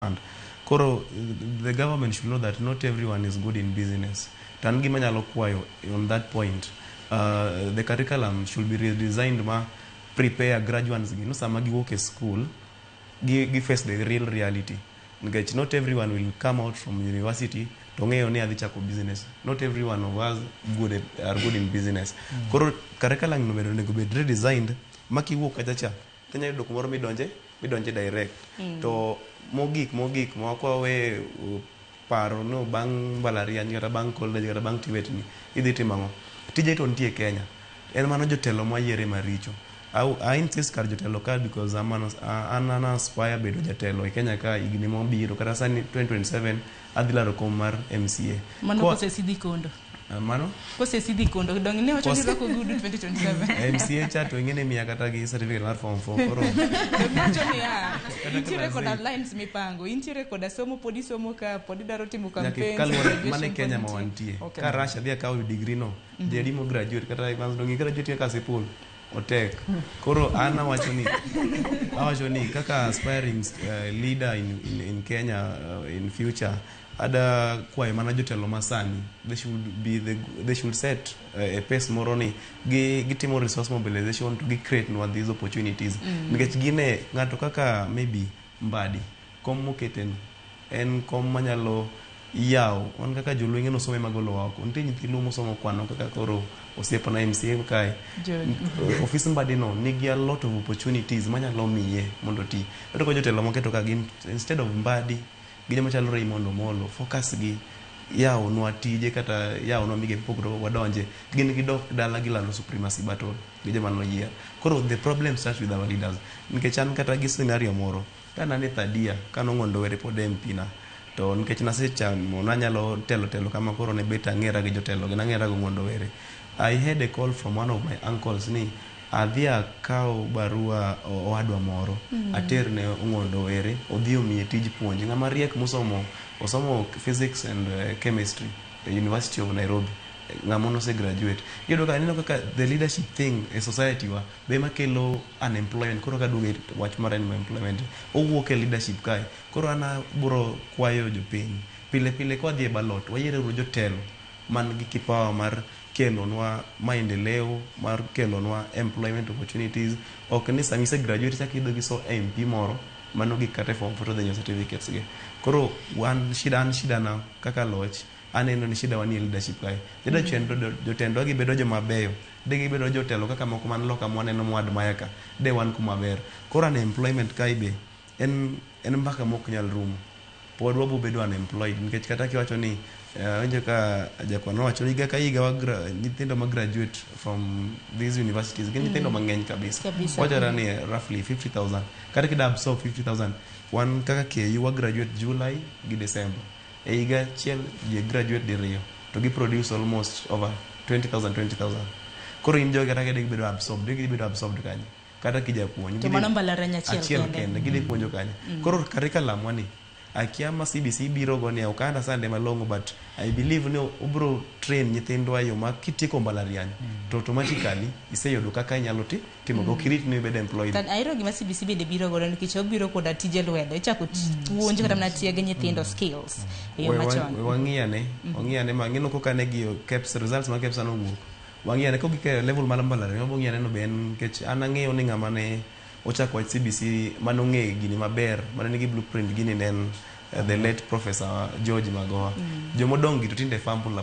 Fund. Koro the government should know that not everyone is good in business. To an gima anyalo kwayo on that point, the curriculum should be redesigned ma prepare graduates gi no sama giwuok e school gi face the real reality. Nikech not everyone will come out from university to ng'eyo ni adhi chako business. Not everyone of us are good in business. Koro curriculum no bende onego bed redesigned ma kiwuok kacha cha tinyalo yudo kumoro midonje direct. To mogik ma ok wawe paro no bang' mbalariany kata bang' college kata bang' TVET ni idhi timo ang'o. Tije to nitie Kenya. En mano jotelo mwayiere maricho. I insist kar jotelo ka because an aspire bedo jatelo e Kenya ka higni mabiro, kata sani 2027 adhi laro kom mar MCA. Mano kosesidhi kondo. Mano? Kosesidhi kondo. Dong ne wacho ni rwako ogudu 2027. MCA cha to ing'e ni miya kata gi certificate mar form 4 koro. Dong wacho niya, intiere koda lines mipango, intiere koda somo, pod isomo ka, pod idwaro timo campaigns. Kaluwore mane Kenya ma wantie. Ka Russia dhi akawo degree no, jadi mo graduate kata Evans dong graduate ka Kasipul otek. Koro an awacho ni kaka aspiring leader in Kenya in future, ada kwayo mana jotelo masani, they should set a pace moro ni gi gitimo resource mobilization to gi create nwa these opportunities, nikech gine ng'ato kaka maybe Mbadi, kom mokete no en kom manyalo yawo wan kaka joluo ing'e nosomo ema golowa oko. Nitie nyithi luo mosomo kwano kaka koro osiepna MCA kae. Ofis Mbadi no nigi a lot of opportunities manyalo miye mondo oti. Iyudo ka jotelo moketo ka gin, instead of Mbadi gi joma chalo Raymond Omolo, focus gi yawonwa tije kata yawonwa migepe mopogore wadonje, gin gidok dala gilalo supremacy battle gi joma noyier. Koro the problem starts with our leaders, nikech an kata gi scenario moro ka nane third year kanong'ondo were pod MP na, to nikech nasechamo nanyalo telo telo kama, koro ne bet ang'era gi jotelo gi nang'era go Ng'ondo Were. I had a call from one of my uncles ni adhi akaw barua owadwa moro ater ne Ong'ondo Were odhi omiye tij puonj. Ng'ama riek mosomo, osomo physics and chemistry e University of Nairobi, ng'ama nose graduate. Iyudo ka ineno kaka the leadership thing e society wa be makelo unemployment. Koro kaduogo e wach mar unemployment, owuok e leadership kae. Koro an abiro kwayo jopiny pile pile ka wadhi e ballot, wayiero jotelo man gi kipawa mar kelonwa maendeleo, mar kelonwa employment opportunities. Ok ni sama ise graduate chak idho gi so MP moro mano gik kata e form 4 to dhi nyiewo certificates gi. Koro wan shida, an shida na kaka loch aneno ni shida wa ni e leadership kae. Jotendwa gibedo joma beyo de gibedo jotelo kaka moko man loka mwaneno mwa admire ka de wan kuma ber. Koro unemployment kae be en mbaka mok nyal rumo. Pod wabo bedo unemployed nikech kata kiwacho ni awinjo ka jakwan nowacho ni higa ka higa nyithindo ma graduate from these universities gin nyithindo mang'eny kabisa. Kabisa. Wachore ni roughly 50,000. Kata kida absorb 50,000, wan kaka KU wa graduate July gi December, e higa achiel ji graduate diriyo to gi produce almost over 20,000 20,000. Koro in jogi kata ka gibedo absorbed, gidhi bedo absorbed kanye kata kijapuonj? To mano mbalariany achiel achiel kende. Kende gidhi puonjo kanye? Koro curriculum wani akia ma CBC biro go ni ok understand malong'o, but I believe ni obro train nyithindwa e yo ma kitieko mbalariany to automatically iseyudo kaka inyalo timo, ok irit ni ibed employed. To ahero gima CBC bende biro godo nikech obiro koda tije lwedo. Ichako puonj kata mana tieg nyithindo skills e yo machon. We wang'i ane, wang'i ane ma ng'eno koka ne gi KEBS results ma KEBS nowuok, wang'i ane kogik e level mar mbalariany, wabo ng'i ane no be en nikech an ang'eyo ni ng'ama ne ochako wach CBC manong'e gini maber mane nigi blueprint gini ne en the late Professor George Magoha. Jomodong' gi to tinde fumble.